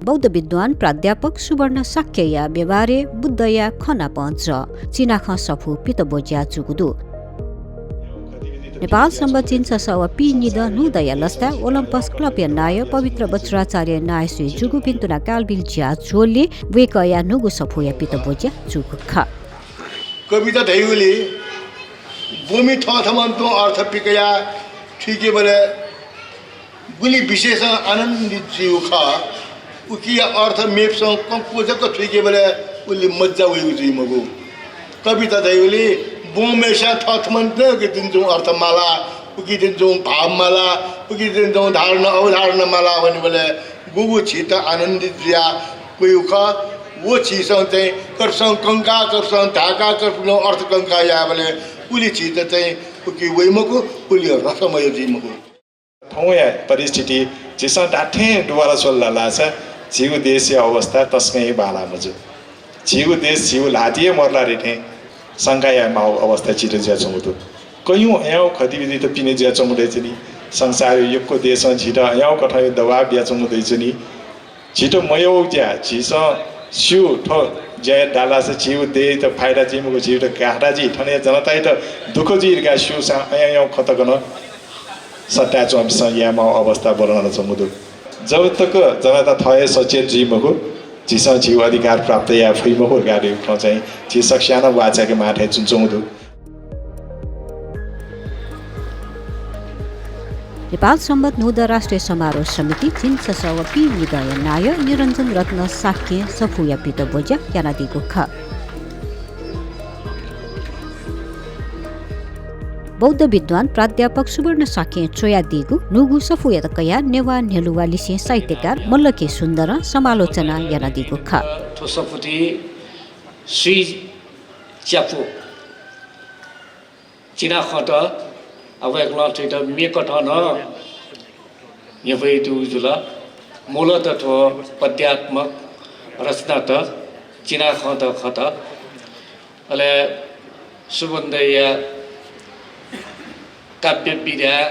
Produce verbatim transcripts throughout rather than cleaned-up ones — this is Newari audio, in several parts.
बौद्ध विद्वान प्राध्यापक सुवर्ण शाक्यया व्यवहारय् बुद्धया खँ नाप जः चिनाखँ सफू पित ब्वज्या जूगु दु। नेपाल संवत् झिंछसः व पीनिदँ न्हूदँया लसताय् ओलम्पस क्लबया नायः पवित्र वज्राचार्य नायःसुइ जूगु भिन्तुना कालबिल ज्याझ्वलय् वय्कःया न्हूगु सफूया पित ब्वज्या जूगु खः। कविता धइगुलिं ब्वमि थःथम्हं तुं अर्थ पिकयाः थुइकेबलय् गुलि विशेषं आनन्दित जुइगु खः, उकिया अर्थ मेपिसं कंक्व जक थुइकेबलय् उलि मज्जा वइगु जुइ मखु। कविता धइगुलिं ब्वंम्हय्सिया थःथम्हं नं उकी दिनच्वंगु अर्थ माला, उकी दिनच्वंगु भाव माला, उकी दिनच्वंगु धारणा अवधारणा माला वनेबलय् गुगु झीत आनन्दित जुयाः वइगु खः, व झीसं चाहिँ कर्पिसं कंकाः, कर्पिसं धाकाः, कर्पिसं अर्थ कंकाः यायेबलय् उलि झीत चाहिँ उकी वइ मखु, उलि रसमय जुइ मखु। थौंया परिस्थिति झीसं धात्थें दुवाला स्वल धाःसा झीगु देशया अवस्था तसकं हे बांलाः मजू। झीगु देश झीगु ल्हातिइ हे मरु ला धइथें शंका यायेमाःगु अवस्था झीत जुयाच्वंगु दु। कयौं अयाउ खतिविधित पिने जुयाच्वंगु दइच्वनी। संसारया यक्व देशं झीत अयाउ कथंया दबाब बियाच्वंगु दइच्वनी। झीत मयःगु ज्या झीसं स्यू, थ्व ज्या यात धाःसा झीगु देय्‌त फाइदा जुइ मखु, झीत घाटा जुइ, थनया जनतायात दुःख जुइ धकाः स्यूसां अयाउ खँ तक नं सत्ताय् च्वंपिसं यायेमाःगु अवस्था बल्लानाच्वंगु दु। जब तक जनता थः हे सचेत जुइ मखु, झीसं झीगु अधिकार प्राप्त याये फइ मखु धकाः धइगु खँ चाहिँ झी सकसियां नं वाःचायेके माः थें च्वनाच्वंगु दु। नेपाल संवत् न्हूदँ राष्ट्रिय समारोह समिति झिंछसः व पीनिदँया नायः निरञ्जन रत्न शाक्यं सफूया पित ब्वज्या यानादीगु खः। बौद्ध विद्वान प्राध्यापक सुवर्ण शाक्यं च्वयादीगु न्हूगु सफूयात कयाः नेवाः न्ह्यलुवालिसें साहित्यकार मल्ल के सुन्दरं समालोचना यानादीगु खः। थ्व सफुति स्वीच्यापु चिनाखँत, अ, वय्कलं थुइत मेकथं नं न्ह्यब्वयादीगु जुल। मूलतः थ्व पद्यात्मक रचनात, चिनाखँत खः। अले सुवर्ण दाइया काव्य विधा,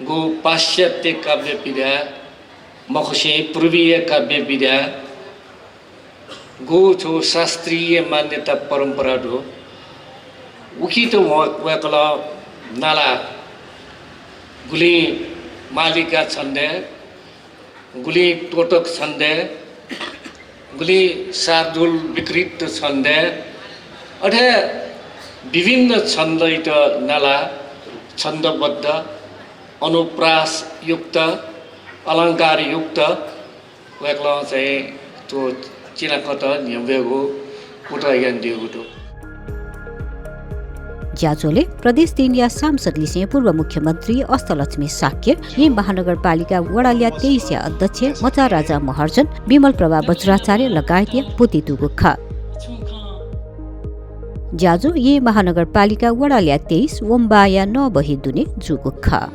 गु पाश्चात्य काव्य विधा मखुसें पूर्वीय काव्य विधा, गु छगू शास्त्रीय मान्यता परम्परा दु। उकित वय्-, वय्कलं नालाः गुलिं मालिका छन्दय्, गुलिं तोटक छन्दय्, गुलिं शार्दूल विकृत छन्दय्, अथे विभिन्न छन्दइत नालाः छन्दबद्ध, अनुप्रासयुक्त, अलंकारयुक्त वय्कलं चाहिँ थ्व चिनाखँत न्ह्यब्वयेगु कुतः यानादीगु दु। ज्याझ्वलय् प्रदेश तीनया सांसदलिसें पूर्व मुख्यमन्त्री अष्टलक्ष्मी शाक्य, येँ महानगरपालिका वडा ल्याः तेइसया अध्यक्ष मचाराजा महर्जन, विमल प्रभा वज्राचार्य लगायतया ब्वति दुगु खः। ज्याझ्वः येँ महानगरपालिका वडा ल्याः तेइस वंबाया नौ बहे दुने जूगु खः।